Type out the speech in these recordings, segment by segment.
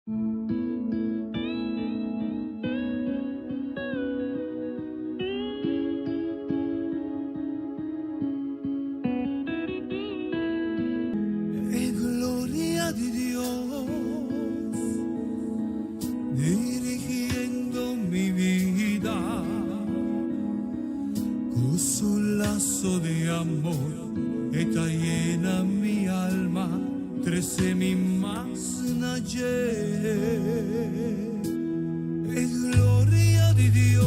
E gloria di Dios dirigiendo mi bida cu su lazo di amor e ta yena mi alma trece mi mas na dje. E gloria di Dios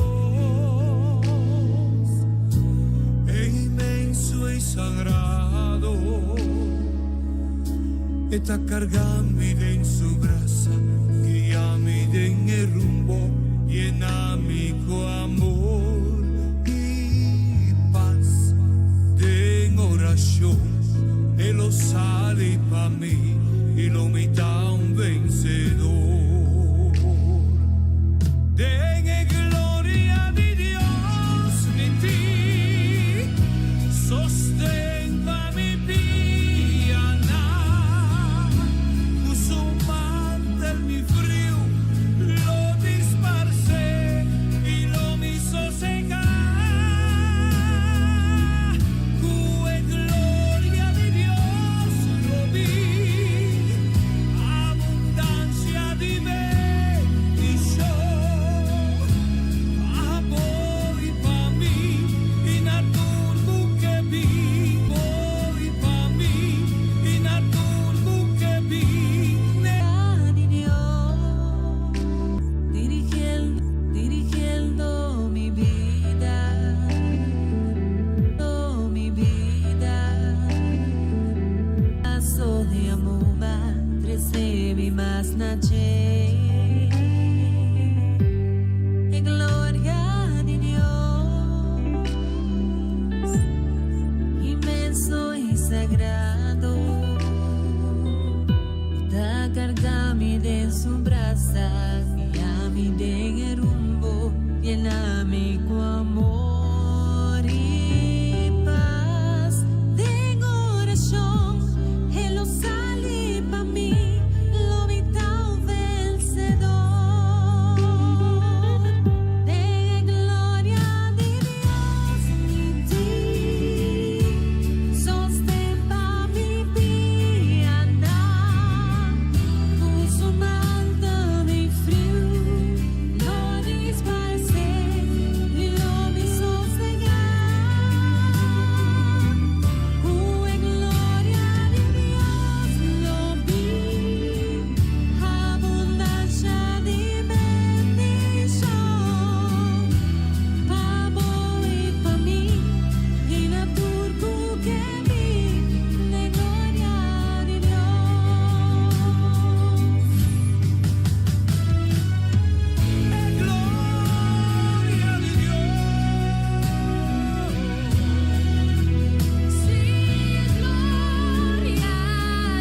e inmenso y sagrado e ta carga mi den su brasa guia mi den e rumbo yena mi cu amor y paz den oracion e lo sali pa mi y lo mi ta un vencedor. Den e gloria di Dios mi tin sosten pa mi pianan, cu su mantel mi friu lo disparce y lo mi sosega. Cu e gloria di Dios lo bin abundancia di bendicion pa bo y pa mi y na tur cu ke bin bo y pa mi y na tur cu ke bin. Di Dios dirigiendo, dirigiendo mi bida, oh, mi bida. Lazo di amor trece mi mas na dje. E gloria di Dios, inmenso y sagrado, ta carga mi den su brasa, guia mi den e rumbo, yena mi cu amor y paz. Den oracion, e lo sali pa mi, lo mi ta un vencedor. Den gloria di Dios mi tin sosten pa mi pianan, cu su mantel mi friu lo disparce y lo mi sosega. Cu e gloria di Dios lo bin abundancia di bendicion pa bo y pa mi y na tur cu ke bin den gloria di Dios. E gloria di Dios. Si, gloria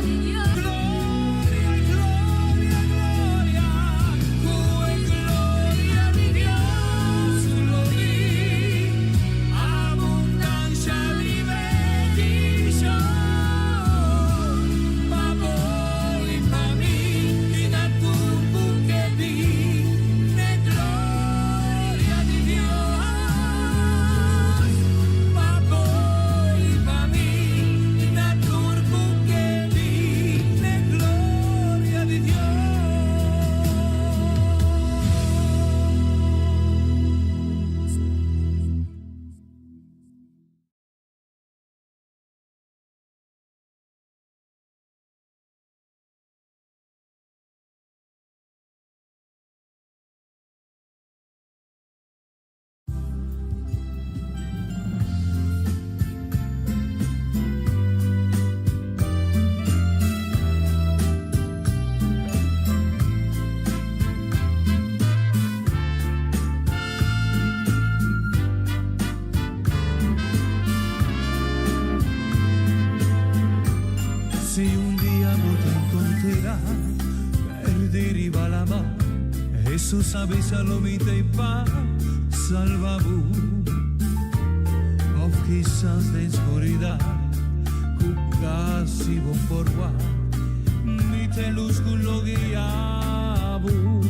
di Dios. Gloria, gloria, gloria, cu e gloria di Dios lo bin abundancia di bendicion pa bo y pa mi y na tur cu ke bin den gloria di Dios pa bo y pa mi y na tur cu ke bin den gloria di Dios. Si un dia bo ta encontra perdi riba lama, Jesus a bisa lo mi t'ey pa salba bo. Of kisas den scuridad, cu casi bo por wak, mi t'e luz cu lo guia. bo.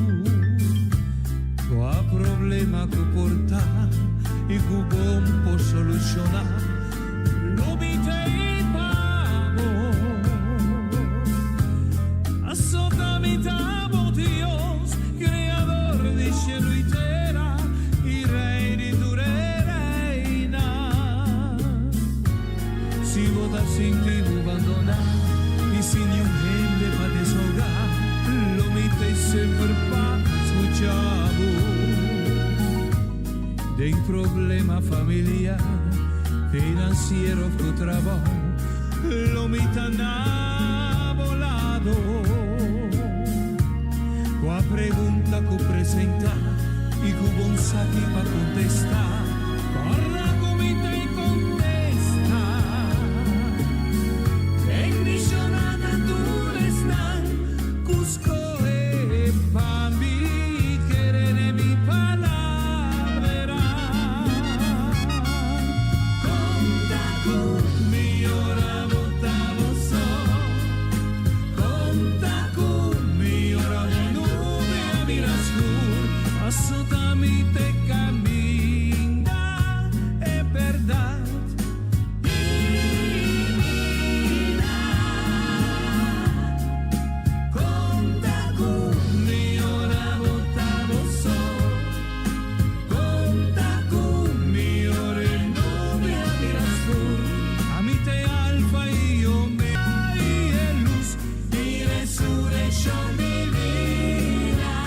Kua problema ku por ta i ku bon por solushoná, lo mi t'ei pa bo. Asota mi ta bo Dios, Kreador di shelu i tera, i Rei di tur e reinan. Si bo ta sinti bo bandoná i sin niun hende pa desahogá, lo mi t'ei semper pa scucha bo. Den problema familiar, financiero of cu trabou, lo mi ta na bo lado. Cua pregunta cu presenta y cu bon saki pa contesta, corda cu mi t'ei contesta. Bendiciona na tur esnan cu scohe pa mi kere den mi palabra. Conta cu mi ora bo ta bo so. Conta cu mi ora bo nubia bira scur. Paso ta mi t'e caminda, e berdad i bida. Conta cu mi ora bo ta bo so. Conta cu mi ora e nubia bira scur. Ami t'e alfa i omega i e luz di resureccion di bida.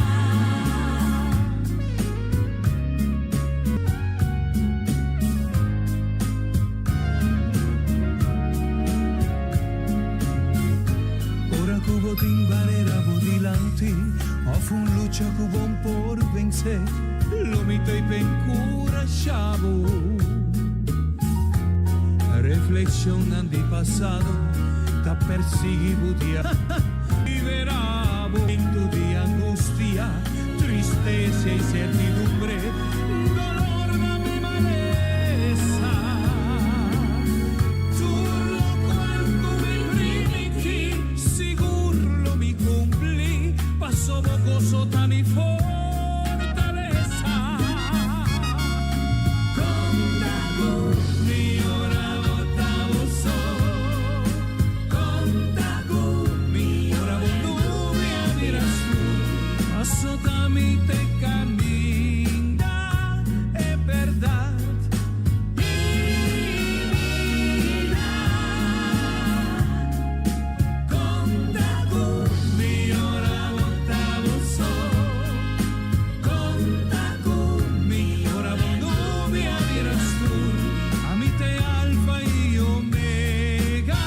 Ora cu bo tin barera bo dilanti of un lucha cu bo por vence, lo mi t'ey pa encurasha bo. Reflexionnan di pasado ta persigui bo dia. Libera bo momento di angustia, tristesa i sertidumbre, dolor na mi malesa. Tur locual cu mi primintí, sigur lo mi cumplí, paso bo goso ta mi fortalesa. Conta cu mi ora bo ta bo so. Conta cu mi ora bo nubia bira scur. Paso ta mi t'e caminda, e berdad i bida. Conta cu mi ora bo ta bo so. Conta cu mi ora bo nubia bira scur. Ami t'e alfa i omega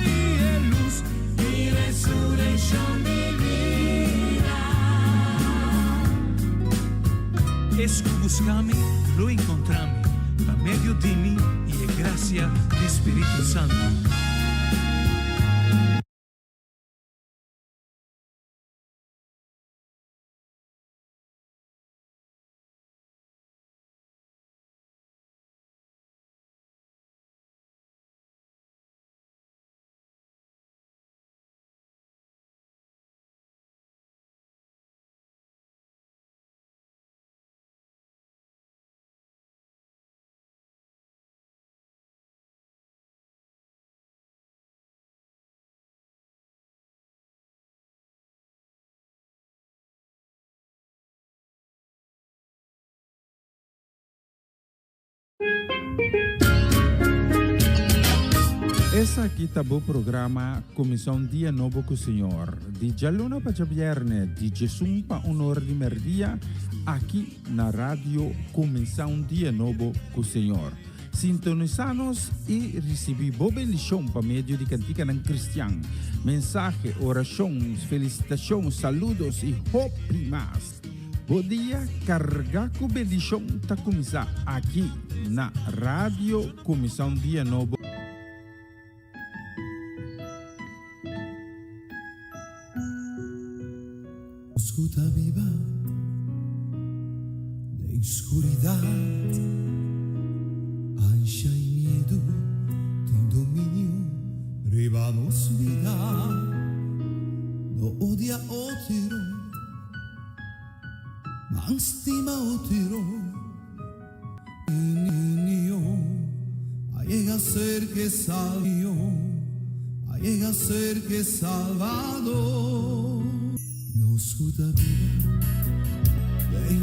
i e luz i resureccion di bida. Es cu busca mi lo encontra mi, pa medio di mi i e gracia di Spiritu Santo. Esaki ta bo programa Kuminsá un Dia Nobo ku Señor, di djaluna pa djabièrnè, di djesun pa un ora di mèrdia, aki na Radio Kuminsá un Dia Nobo ku Señor. Sintonisá nos i risibí bo bendishon pa medio di kantikanan kristian, mensahe, orashon, felisitashon, saludos i hopi mas. Bo dia kargá ku bendishon ta kuminsá aki na Radio Kuminsá un Dia Nobo. Nos ku ta biba den skuridat, ansha i miedu tin dominio riba nos bida. No odia otro. Ban stima otro union a yega serka e a yega serka e Salvador. Nos ku ta biba den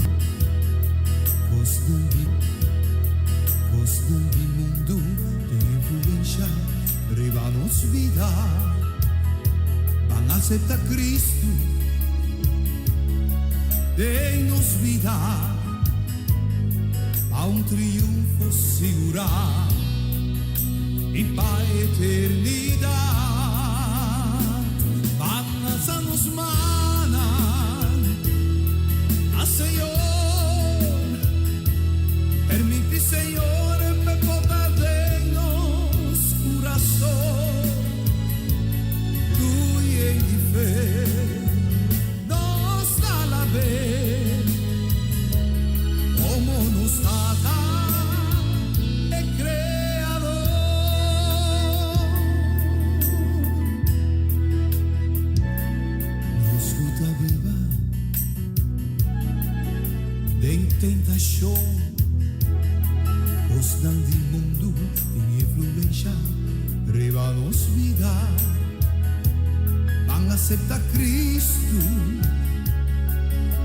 kosnan di kosnan di mundu tin influensha riba nos bida. Ban aseptá Kristu den nos bida pa un triunfo sigurá i pa eternidat. Ban alsa nos mannan na Señor, permití Señor p'e por ta den nos kurason. Tur yen di fe nos ta alab'é komo nos Tata e Kreador. Nos ku ta biba den tentashon, kosnan di mundu tin influensha riba nos bida. Ban aseptá Kristu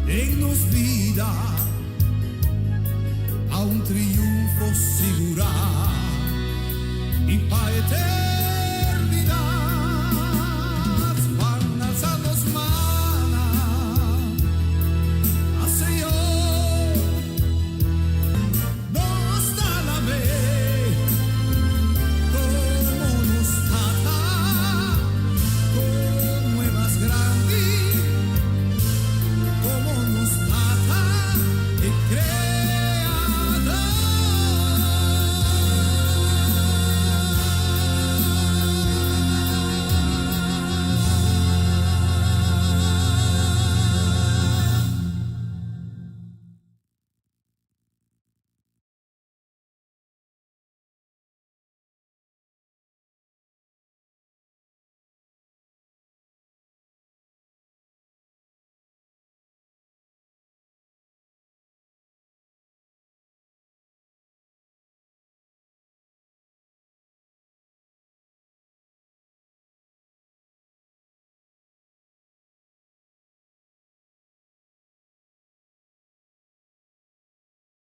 den nos bida pa un triunfo sigurá i pa eternidat. Ban alsa nos mannan na Señor, nos ta alab'é komo nos Tata, komo e mas grandi, komo nos Tata e Kreador.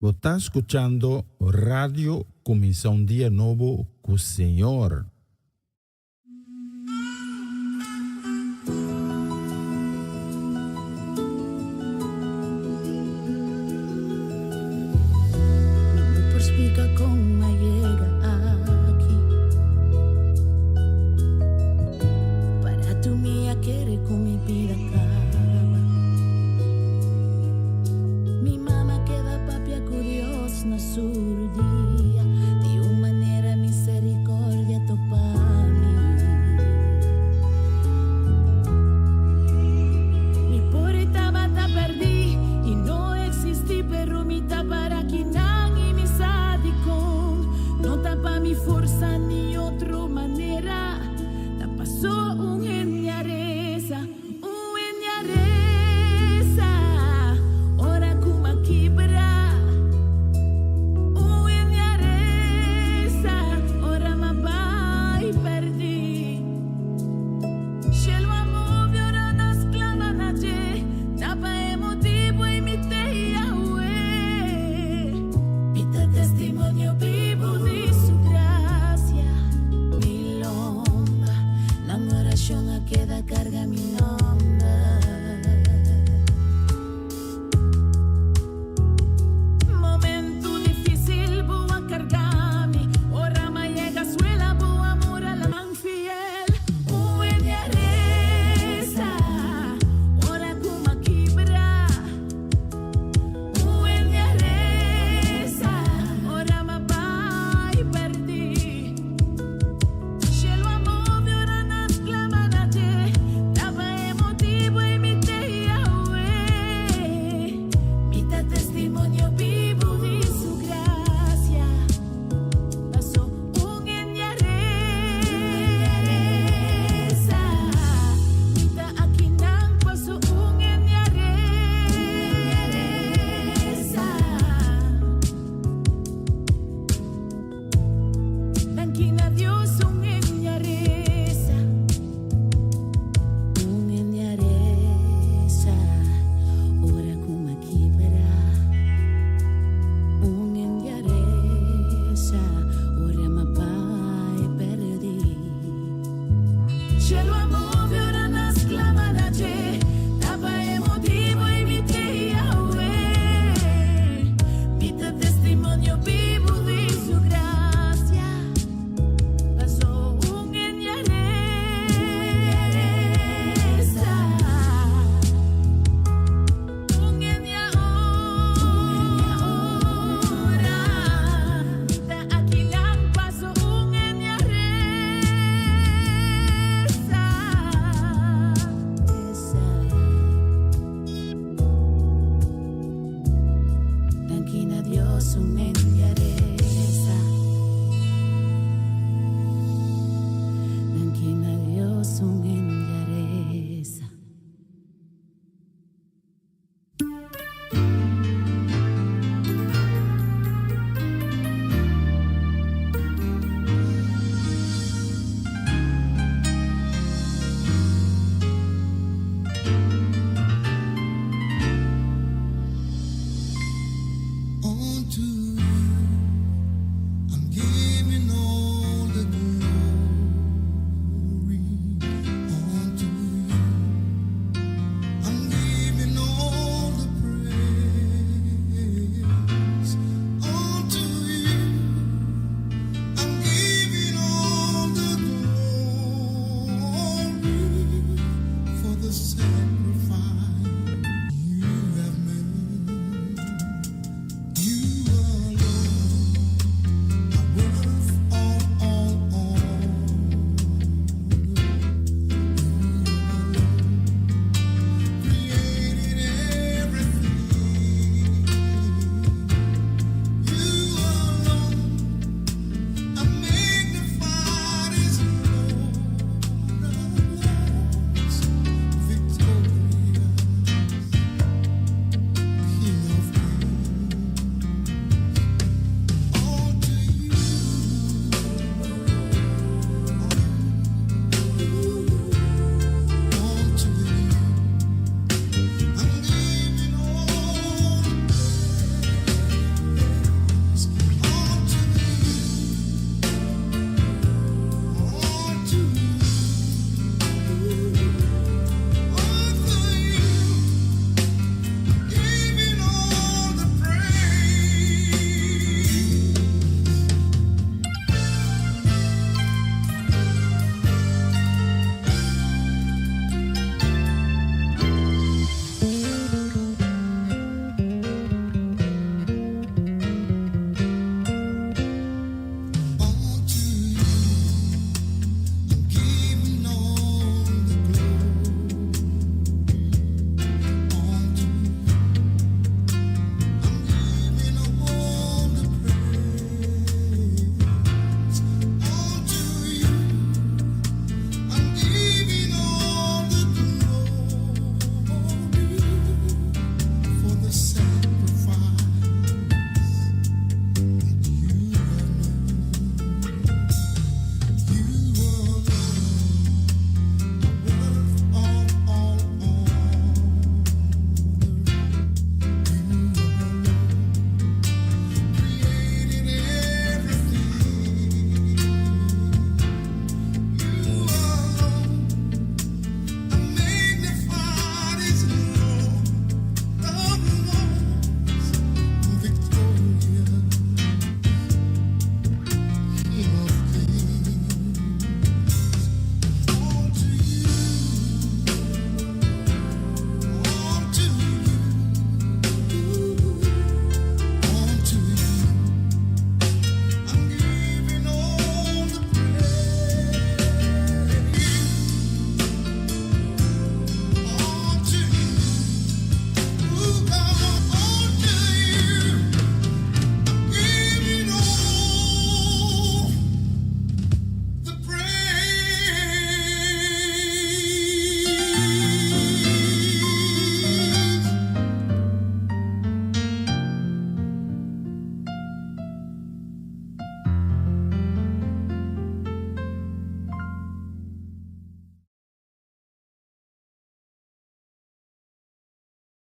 Bo ta skuchando Radio Kuminsá un Dia Nobo ku Señor. Mi no por splika kon m'a yega aki. Para tu mi a kere ku mi bida kaba. Mi mama keda papia ku Dios na su rudia. Di un manera misericordia topa mi. Mi por tabata perdí i no eksistí, pero mi ta para akinan i mi sa dikon. No ta pa mi forsa ni otro manera, ta paso un hende a resa, un hende a resa, ora ku m'a kibra. Un hende a resa, ora m'a bai perdí. Shelu a move ora nos klama na dje, ta pa e motibu ei mi t'ei awe. Mi ta testimonio bibu di su grasia.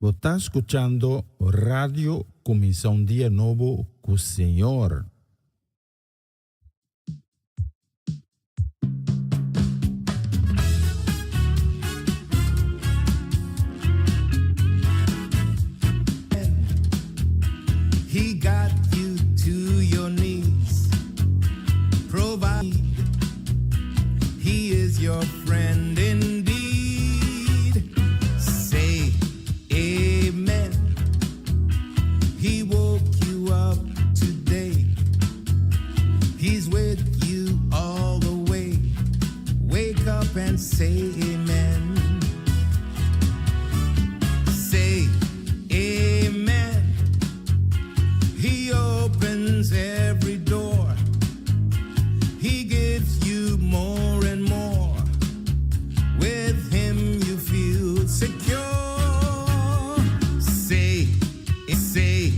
Bo ta skuchando Radio Kuminsá un Dia Nobo ku Señor. He got you to your knees. Provide. He is your friend indeed. Say amen. He woke you up today. He's with you all the way. Wake up and say amen. Say amen. He opens every door. He gives you more and more. With him you feel secure. Say, say,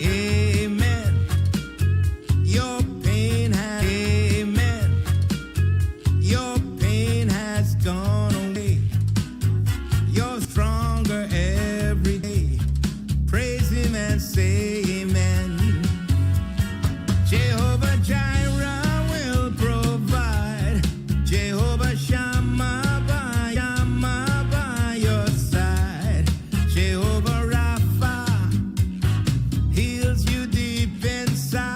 amen. Your pain has, amen. Your pain has gone away. You're stronger every day. Praise him and say amen. Jehovah Jireh will provide. Jehovah Shammah by, Shammah by your side. Jehovah Rapha heals you deep inside.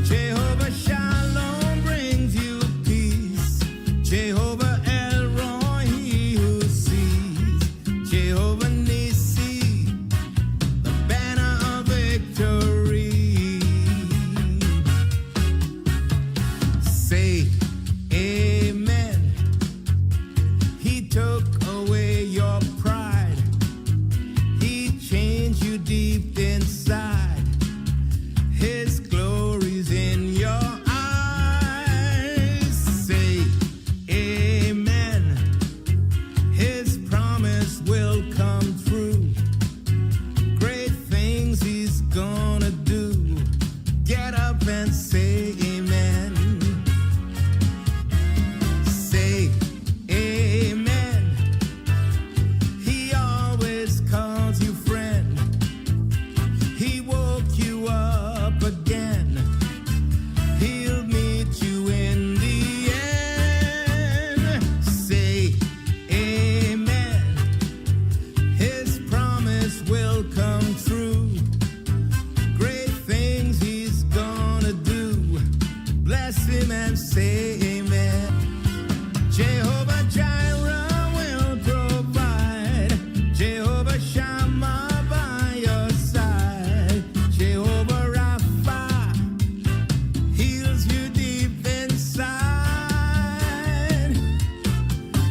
Jehovah Shalom brings you peace. Jehovah El Roi, he who sees. Jehovah Nissi, the banner of victory. Say amen. He took away your pride. He changed you deep inside. His glory's in your eyes. Say amen. His promise will come true. Great things he's gonna do. Get up and say amen. Say amen. He always calls you friend. He woke you up again. He'll meet you in the end. Say amen. His promise will come true. Great things he's gonna do. Bless him and say amen. Jehovah Jireh will provide. Jehovah Shammah by your side. Jehovah Rapha heals you deep inside.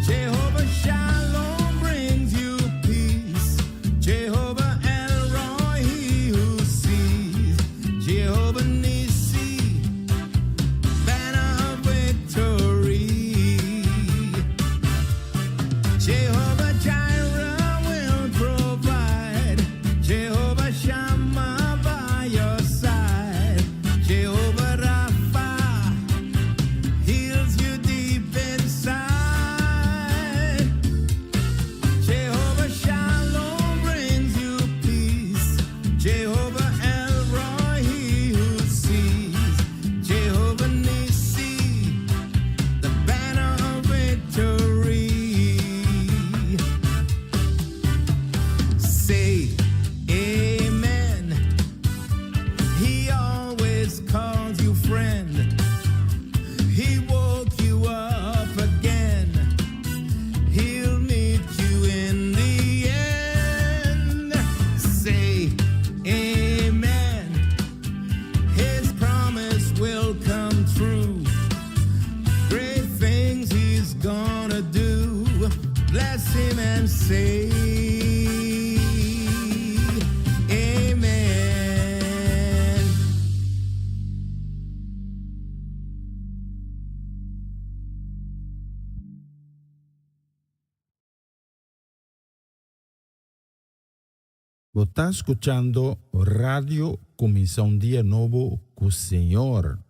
Jehovah Shalom brings you peace. Jehovah El Roi, he who sees. Jehovah Nissi, banner of victory. Jehovah Jireh will provide. Jehovah Shammah by your side. Jehovah Rapha heals you deep inside. Jehovah Shalom brings you peace. Jehovah El Roi, he who sees. Jehovah Nissi, the banner of victory. Say amen. He always calls you friend. He woke you up again. He'll meet you in the end. Say amen. His promise will come true. Great things he's gonna do. Bless him and say amen. Bo ta skuchando Radio Kuminsá un Dia Nobo ku Señor.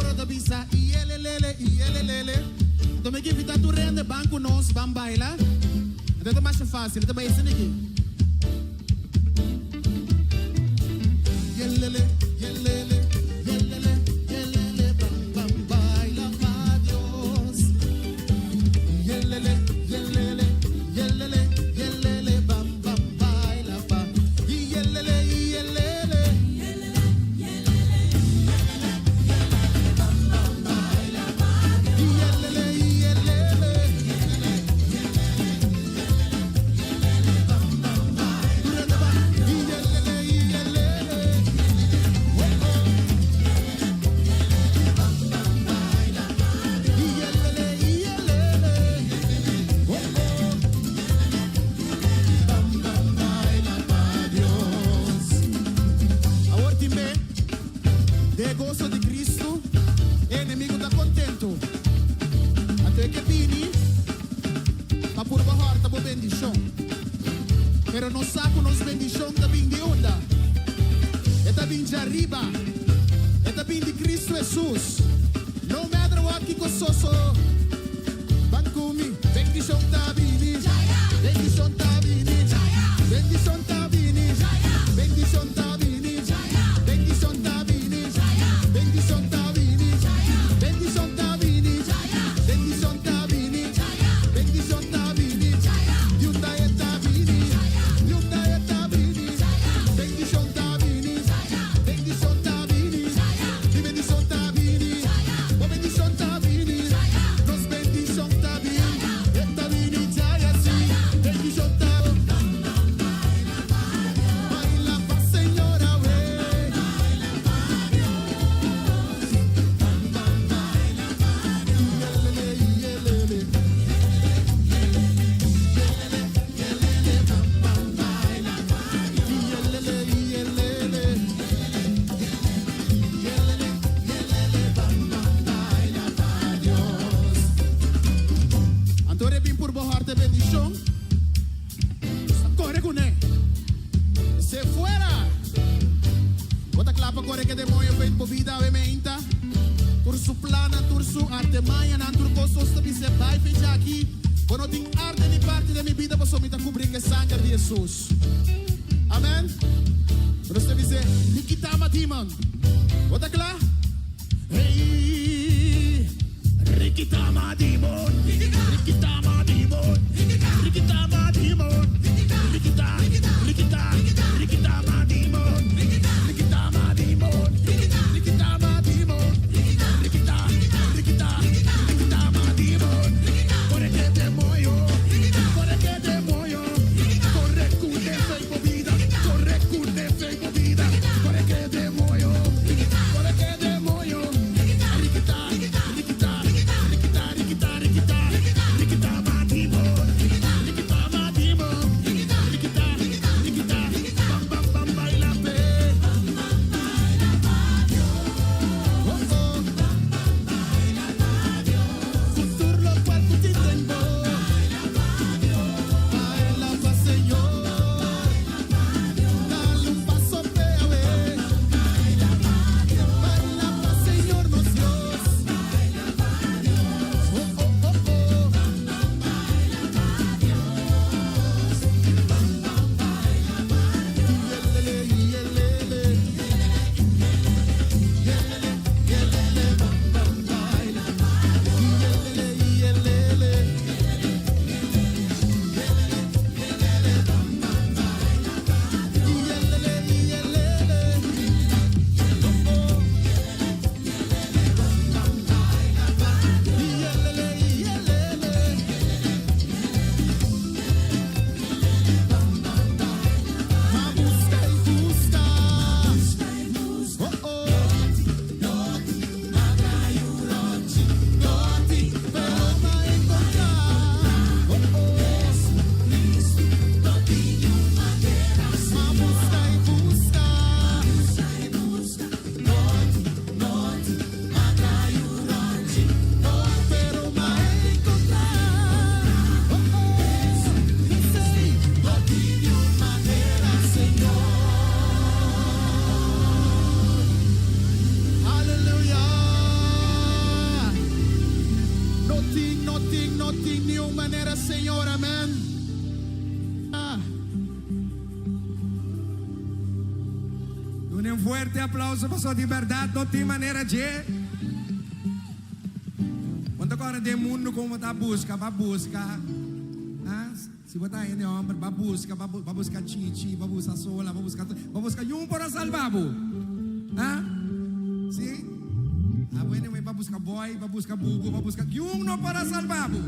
koro ta bisa iyelelele, iyelelele. Anto mi ke invitá tur hende ban ku nos, ban baila. Anto e ta masha fásil, e ta bai esei aki. Yelele, yelele, yelele, yelele, ban, ban baila pa Dios. Yelele, yelele, yelele, yelele, ban, ban baila pa. Yelele, yelele. Yelele, yelele. Yelele, yelele. Yelele, yelele. Bam, bam, baila pa Dios. Awor timbe, de goso di Cristo, enemigo ta contento. Anto e ke bini, pa purba horta bo bendicion. Pero nos sa cu nos bendicion ta bin di unda? E ta bin di ariba. E ta bin di Cristo Jesus. No matter what kiko soso. Ban cu mi, bendicion ta bini. Bendicion ta bini. Bendicion ta bini. Bendicion ta bini. Bendicion ta bini. Bendicion ta bini. Bendicion ta bini. Bendicion ta bini. Bendicion ta bini. Di unda e ta bini. Di unda e ta bini. Bendicion ta bini. Bendicion ta bini. Mi bendicion ta bini. Bo bendicion ta bini. Nos bendicion ta bini. E ta bini ya si. Bendicion ta. Baila pa Señor we. Bam bam baila pa Yelele yelele. Yelele yelele bam bam baila pa Yelele yelele. Yelele yelele bam bam baila pa Dios. Anto e bin purba horta bendicion. Core cu ne. Se fuera. Bo ta cla pa core cu demoño for di bo bida awe mainta. Tur su plan, tur su artimaña, tur cos ta bisa bay fecha aki. Bo no tin arte ni parti den mi bida, paso mi ta cubri cu sanger di Jesus. Amen. Bo ta bisa, Rikitama demon. Bo ta cla? Hey, Rikitama demon. Rikitama demon. Rikitama demon. Rikita, rikita, rikitama demon. Rikitama demon. Rikitama demon. Rikita, rikita, rikitama demon. Core cu demoño. Core cu demoño. Core cu fe pa bida. Core cu fe pa bida. Core cu demoño. Core cu demoño. Rikita, rikita, rikita, rikita, rikita, rikita. Señor, amèn. Ah. Duna un fuerte aplauso pasobra di berdad no tin manera dje. Bo ta kòrda den mundu kon bo ta buska, ba buska. Ah, si bo ta hende hòmber, ba buska, ba ba buska chichi, ba buska sola, ba buska ba buska yun por a salba bo. Ah, si? Ah, bueno, ba buska boy, ba buska bubu, ba buska yun no por a salba bo.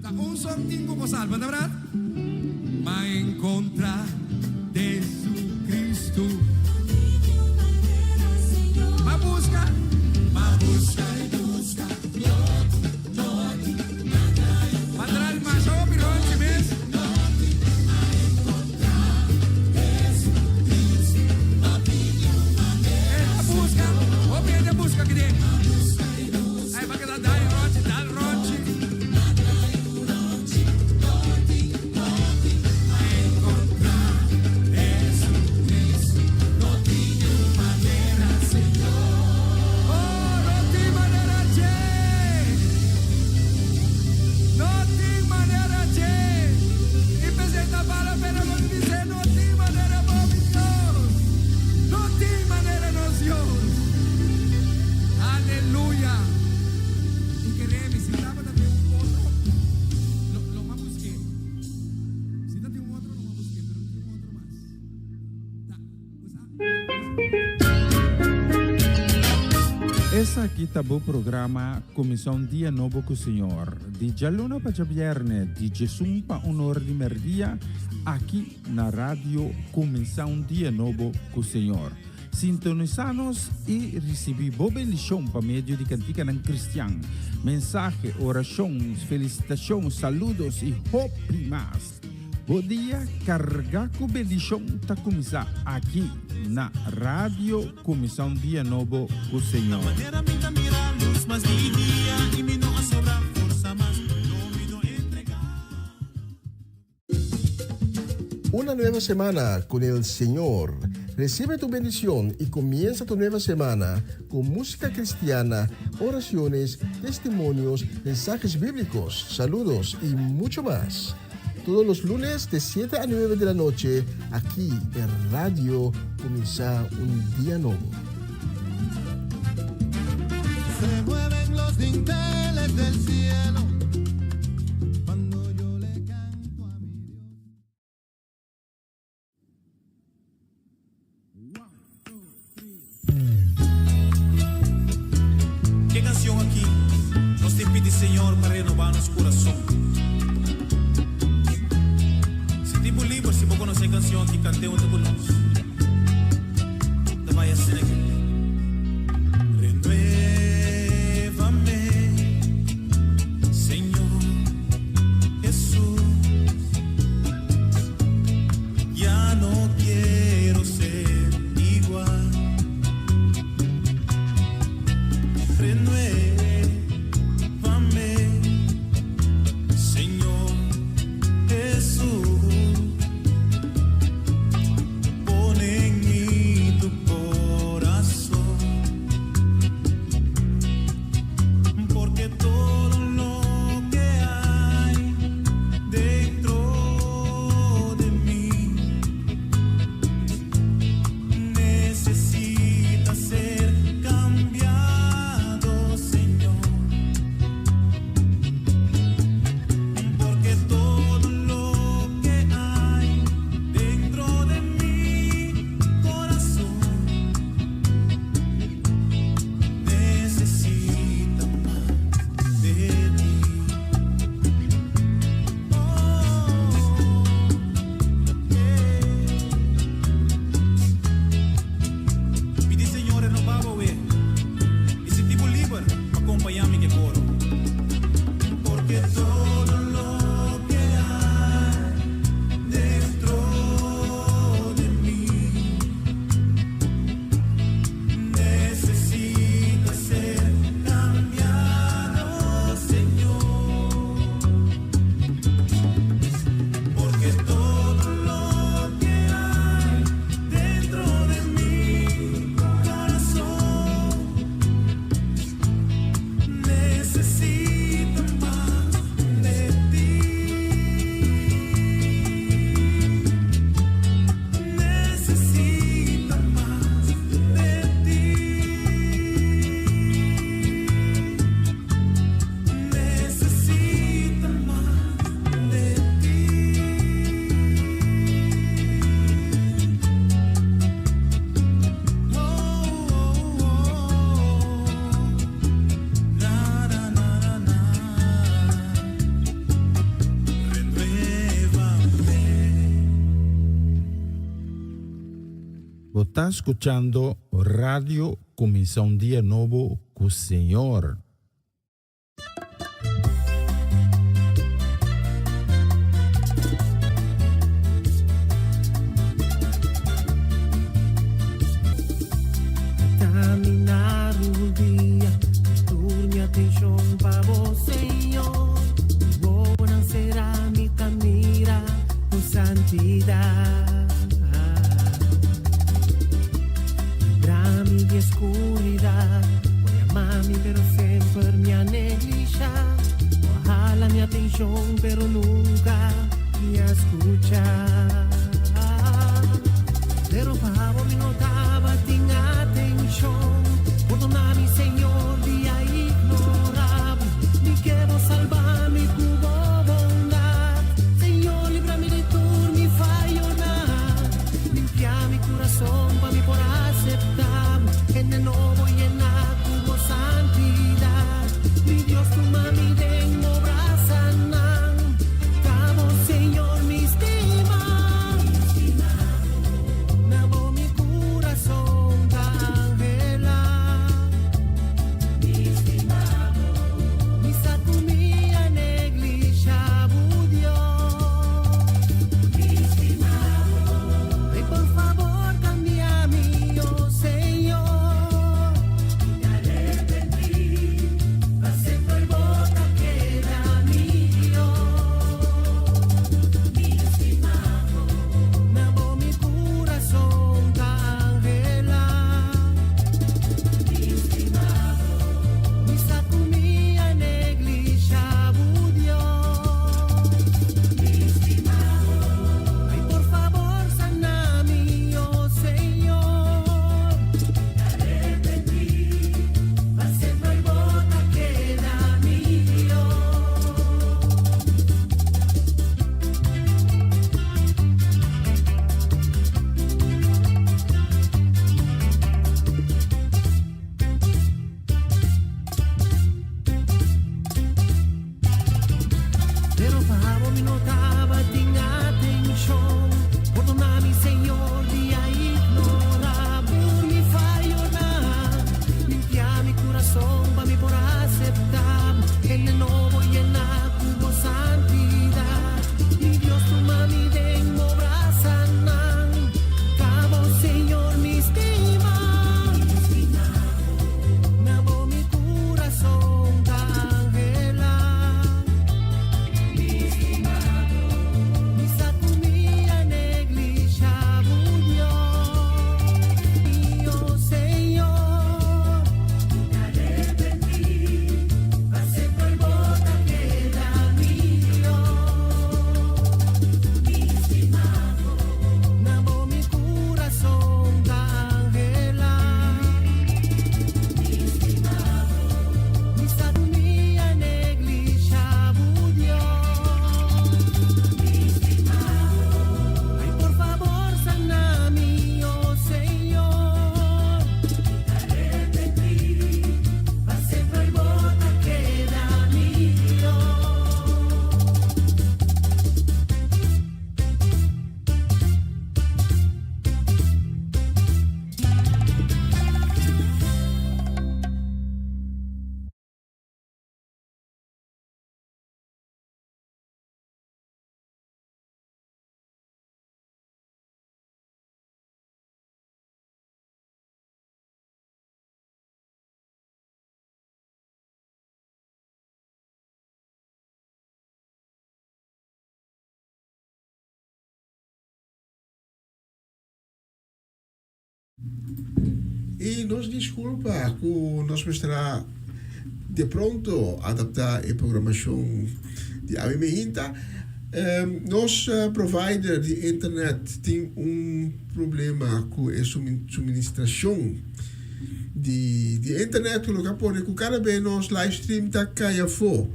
Ta un son tin ku por salba, ta berdad? Ma encontra Jesucristo. Ma busca, ma busca y busca. Ma trae masha hopi ronchi mes. Eh, a busca, hopi hende a busca aki den. Ay, pa keda dal ronchi, dal ronchi. Aleluya! I keremi si tabata tin un otro lo lo m'a busk'é. Si ta tin un otro lo m'a busk'é, pero no tin un otro mas. Ta, bo sa, Esaki ta bo programa Kuminsá un Dia Nobo ku Señor, di djaluna pa djabièrnè, di djesun pa un or di mèrdia, aki na Radio Kuminsá un Dia Nobo ku Señor. Sintonisá nos i risibí bo bendishon pa medio di kantikanan kristian, mensahe, orashon, felisitashon, saludos i hopi mas. Bo dia kargá ku bendishon ta kuminsá aki na Radio Kuminsá un Dia Nobo ku Señor. Una nueva semana con el Señor. Recibe tu bendición y comienza tu nueva semana con música cristiana, oraciones, testimonios, mensajes bíblicos, saludos y mucho más. Todos los lunes de 7 a 9 de la noche, aquí en Radio Comienza un Día Nuevo. Se mueven los dinteles del cielo cuando yo le canto a mi Dios. Ke canción aki nos tin pidi Señor pa renoba nos curason? Sinti bo liber si bo conoce e canción aki cante hunto cu nos. Ta bai asina aki. Renuévame, Señor Jesús. Ya no quiero ser igual. Renuévame, Señor Jesús. ta skuchando Radio Kuminsá un Dia Nobo ku Señor. Y nos disculpa cu nos mester a de pronto adapta e programacion di awe mehinta. Nos provider di internet tin un problema cu e suministracion di internet cu loke a pone cu cada be nos livestream ta cay afo.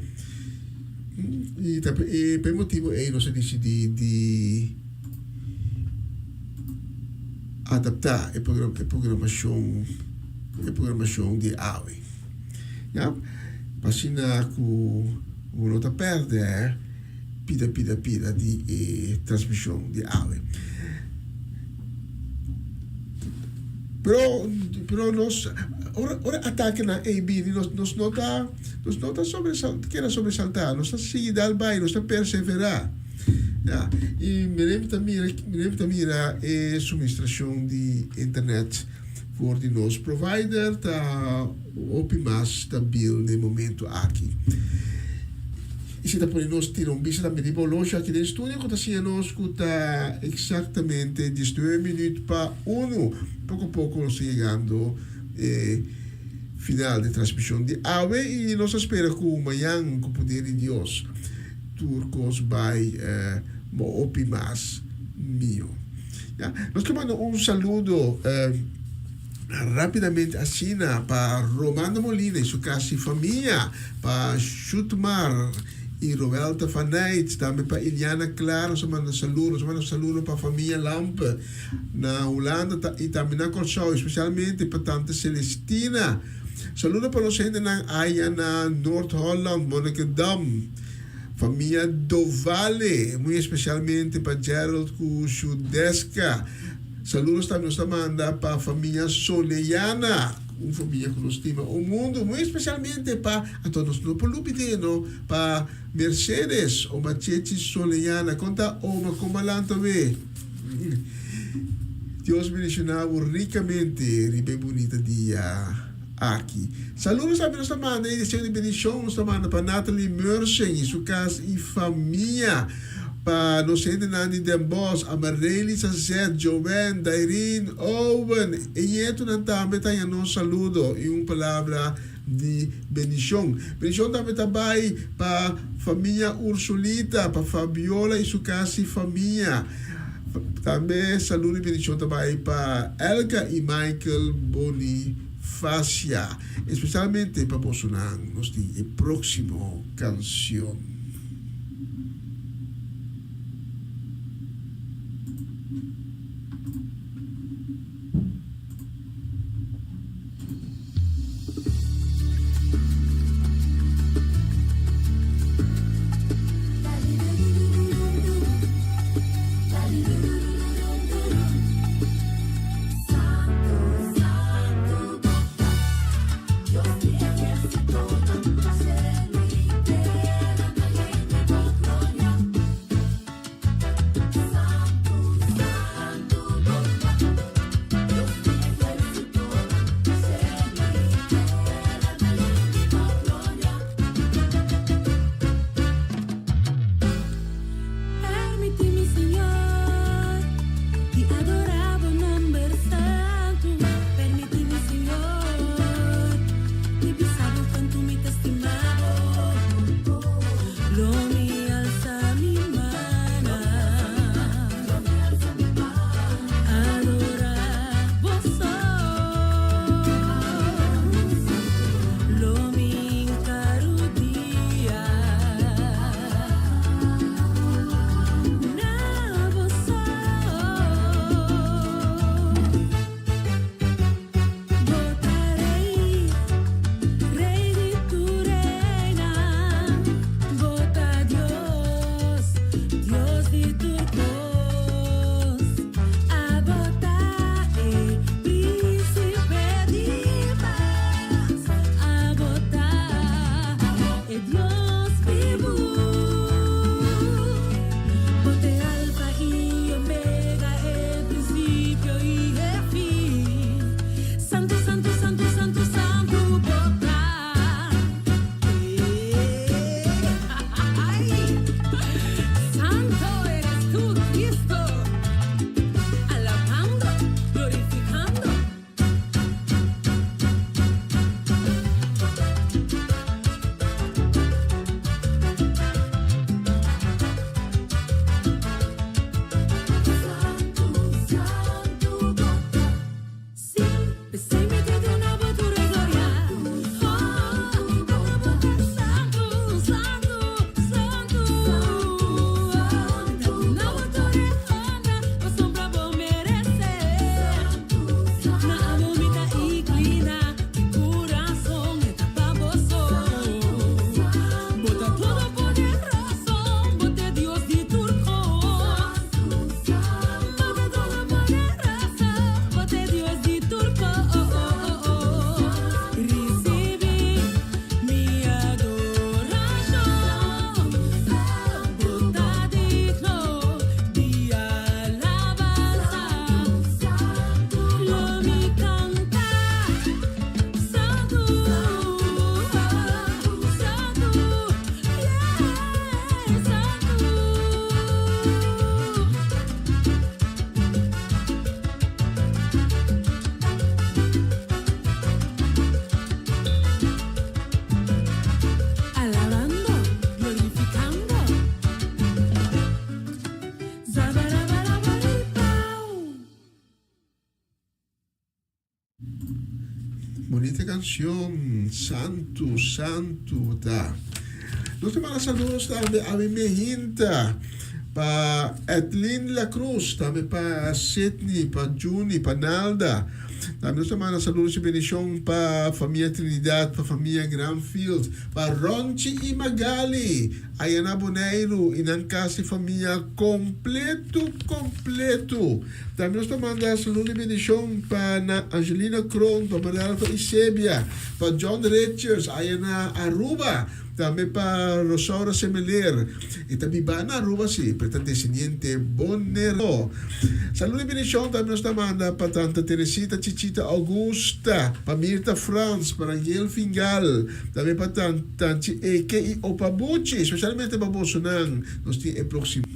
Y ta pa e motibo ey nos a dicidi di adaptá e programashon e programashon di awe. Ya, pa asina ku bo no ta pèrdè pida pida pida di e transmishon di awe. Pero, pero nos, ora, ora atakenan ei bini, nos, nos no ta, nos no ta sobresal, keda sobresaltá, nos ta sigui dal bai, nos ta perseverá. Ya, i mire mi ta mira, mire mi ta mira e suministrashon di internet for di nos provider ta hopi mas stabil na e momento aki. I si ta pone nos tira un bista tambe riba olosho aki den studio ku ta siña nos ku ta eksaktamente diesnuebe minüt pa unu. Poko poko nos ta yegando e final di transmishon di awe i nos ta spera ku mañan ku poder di Dios tur kos bai hopi mas mihó. Ya, nos ke manda un saludo Rapidamente asina pa Romando Molina y su casa y famia, pa Shutmar y Roelta van Nijt, tambe pa Iliana Clara, nos a manda saludo, nos a manda saludo pa famia Lampe na Hulanda y tambe na Kòrsou, especialmente pa tante Celestina. Saludo pa nos hendenan aya na Noord-Holland, Monnikendam, famia Dovale, muy especialmente pa Gerald cu Shudeska. Saludos tambe nos ta manda pa famia Soleyana, un famia ku nos stima un mundu, muy especialmente pa, anto nos no por lubid'é no, pa Mercedes, oma Chechi Soleyana. Kon ta oma, kon bo a lanta we? Dios bendiciona bo ricamente riba e bunita dia aki. Saludos tambe nos ta manda y deseo di bendicion nos ta manda pa Natalie Mersen y su cas y famia. Pa nos hendenan di Den Bosch, Amarely, Sazet, Joanne, Dairine, Owen, e ñetonan tambe ta haña nos saludo y un palabra di bendicion. Bendicion tambe ta bay pa famia Ursulita, pa Fabiola y su casi famia. Tambe saludo y bendicion ta bay pa Elka y Michael Bonifacia. Especialmente pa bosonan nos tin e proximo cancion. Bonita canción, Santu, Santu ta. Nos ta manda saludos tambe a mi mehinta, pa Edlin La Cruz, tambe pa Sidney, pa Juni, pa Nalda. Tambe nos ta manda saludos y bendicion pa famia Trinidad, pa famia Granfield, pa Ronchi y Magali, aya na Boneiru y nan casa y famia completo, completo. Tambe nos ta manda saludo y bendicion pa na Angelina Kroon, pa Maria Alfa Isebia, pa John Richards aya na Aruba, tambe pa Rosaura Semeler, e ta biba na Aruba si, pero e ta descendiente Bonero. Saludo y bendicion tambe nos ta manda pa Tanta Teresita Chichita Augusta, pa Mirta Frans, pa Rangel Fingal, tambe pa Tanchi Eke y Opa Buchi, especialmente pa bosonan. Nos tin e proximo.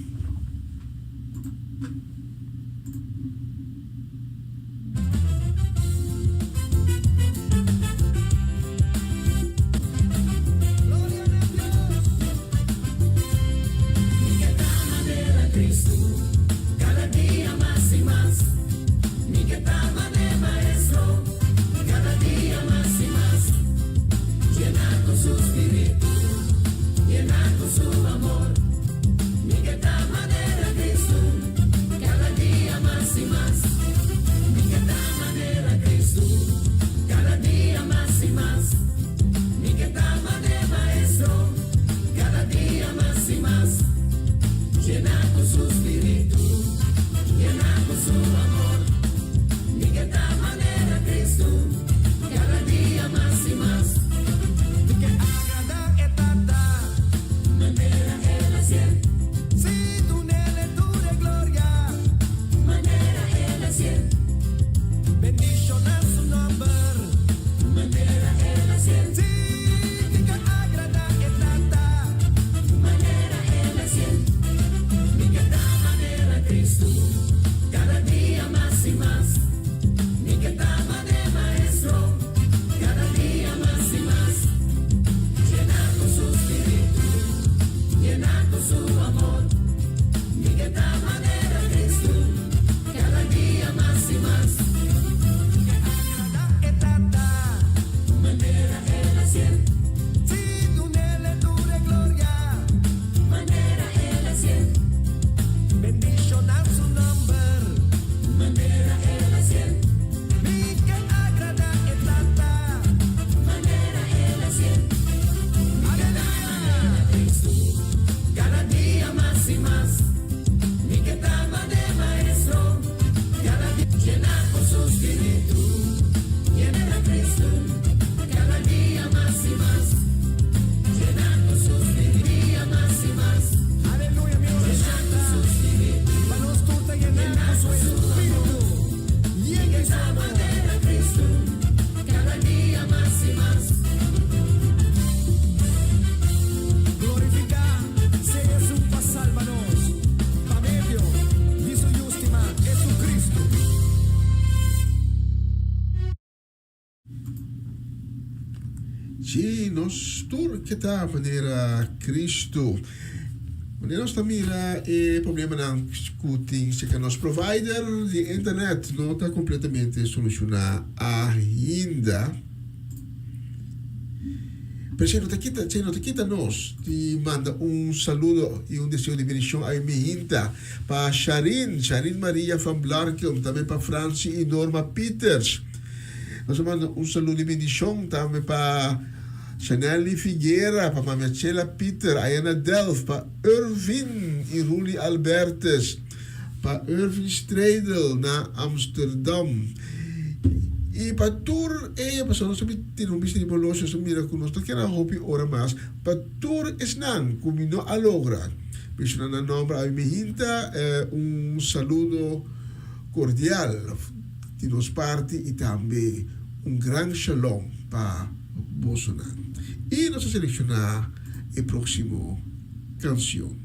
Sí, nos tur ke ta manera Cristo. Wanneer nos ta mira e problemanan ku tin serka nos provider di internet no ta kompletamente solushoná ainda. Pero esei no ta kita, esei no ta kita nos di manda un saludo i un deseo di bendishon a mi hinta pa Sharin, Sharin Maria van Blarkum, tambe pa Franci i Norma Pieters. Nos a manda un saludo di bendishon tambe pa Shanelly Figuera, pa Mami Achela Pieter, Ayana Delft, pa Irvin i Ruli Albertus, pa Irvin Stradel na Amsterdam. I pa tur e pasobra nos ta bin tene un bista di boloshi, nos ta mira ku nos ta keda hopi ora mas. Pa tur esnan ku mi no a logra menshona nan nomber, ami mi hinta un saludo kordial di nos parti i tambe un gran shalom pa bosonan. I nos a selekshoná e próksimo kansion.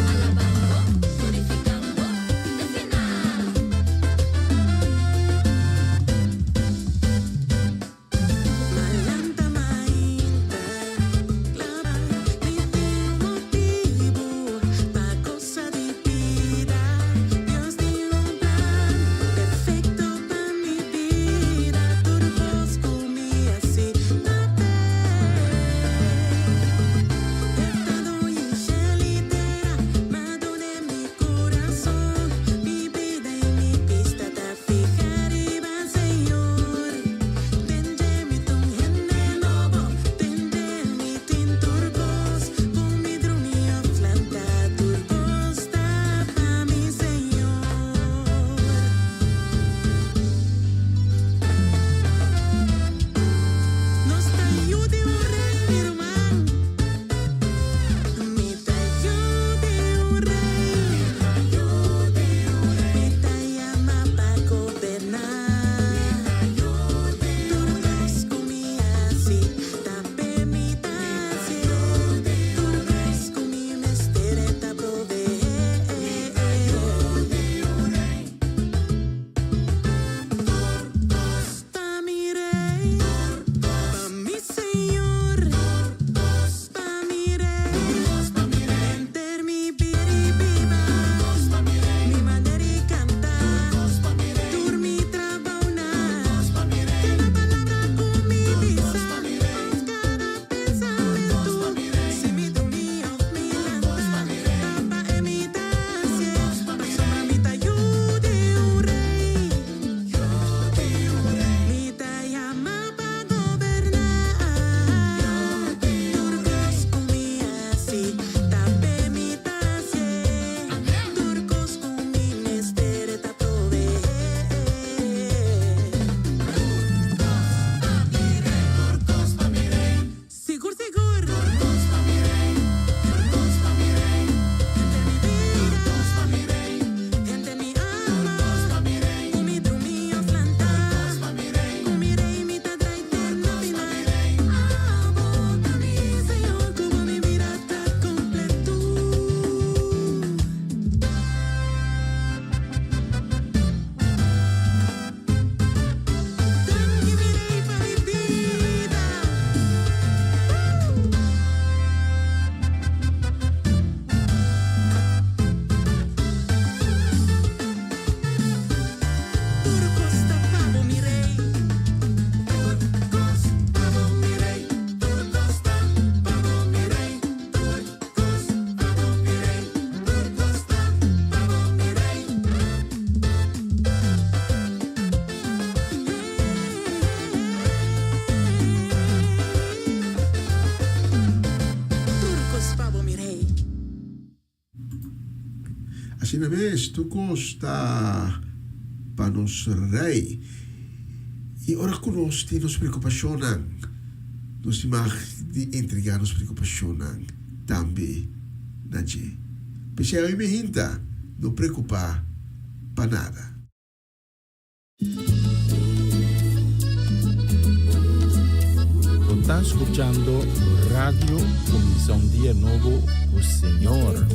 Alabando, glorificando, te final. Asina mes, tur kos ta pa nos Rei. I ora ku nos tin nos preokupashonnan, nos tin mag di entregá nos preokupashonnan tambe na dje. P'esei awe mi hinta, no preokupá pa nada. Bo ta scuchando Radio Cuminsa un Dia Nobo cu Señor.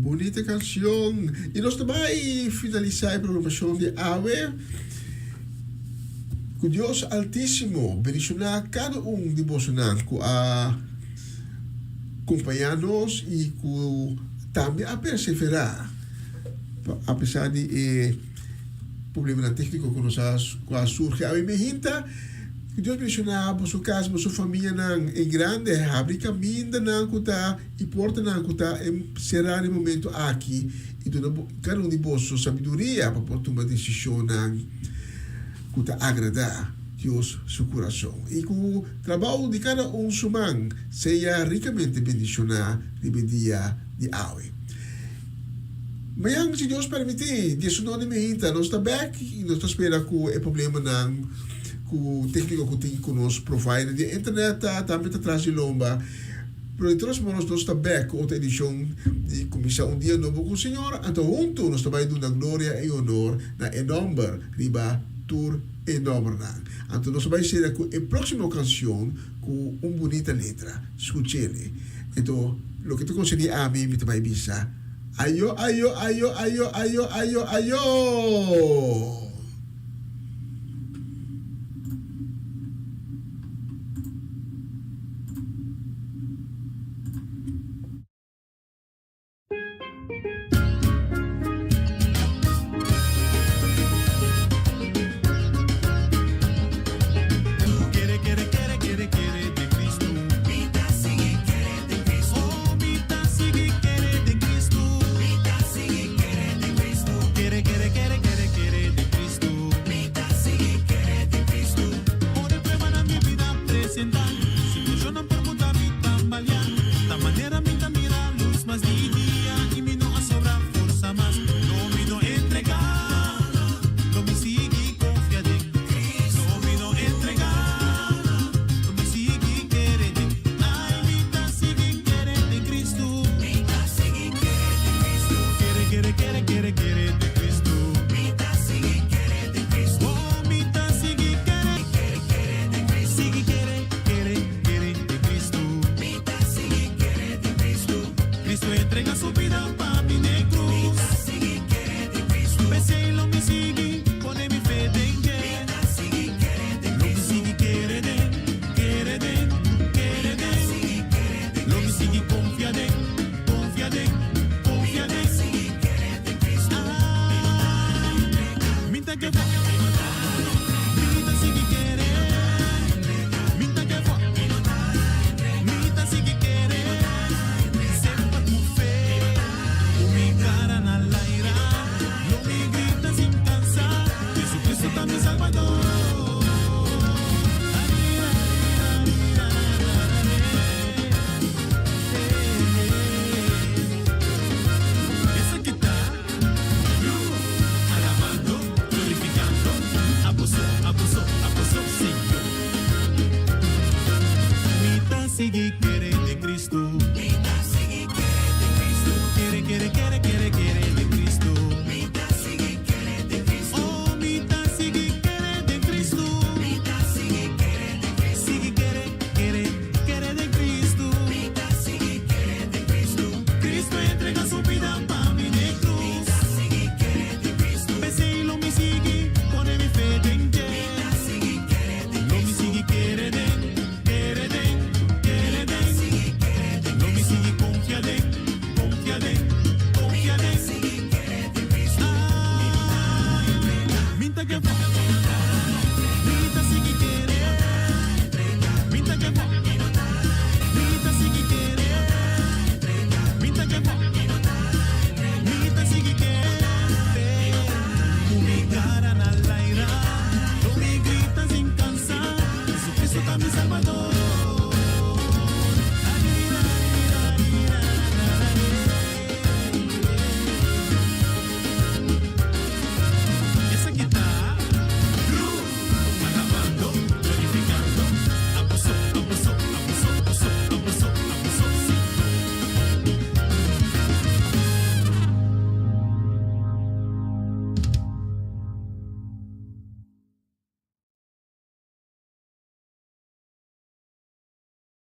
Bunita cancion. Y nos ta bay finalisa e programacion di awe. Cu Dios Altisimo bendiciona cada un di bosonan cu a compaña nos y cu tambe a persevera a pesar di e problemanan tecnico cu nos a cu a surgi awe mehinta. Ku Dios bendishoná boso kas, boso famianan en grande, habri kamindanan ku ta i portanan ku ta será den momento aki i duna kada un di boso sabiduria pa por tuma desishonnan ku ta agradá Dios. Dios su kurason. I ku trabou di kada un su man sea rikamente bendishoná riba e dia di awe. Mañan, si Dios permití, diesunó di meinta nos ta bèk i nos ta spera ku e problemanan ku tékniko ku tin ku nos provider di internet ta tambe ta tras di lomba. Pero di todos modos nos ta bèk ku otro edishon di Kuminsá un Dia Nobo ku Señor, anto huntu nos ta bai duna gloria i honor na e nòmber riba tur e nòmbernan. Anto nos ta bai sera ku e próksimo kanshon ku un bunita letra. Skuch'ele. Anto loke ta konserní ami mi ta bai bisa, Ayo, ayo, ayo, ayo, ayo, ayo, ayo!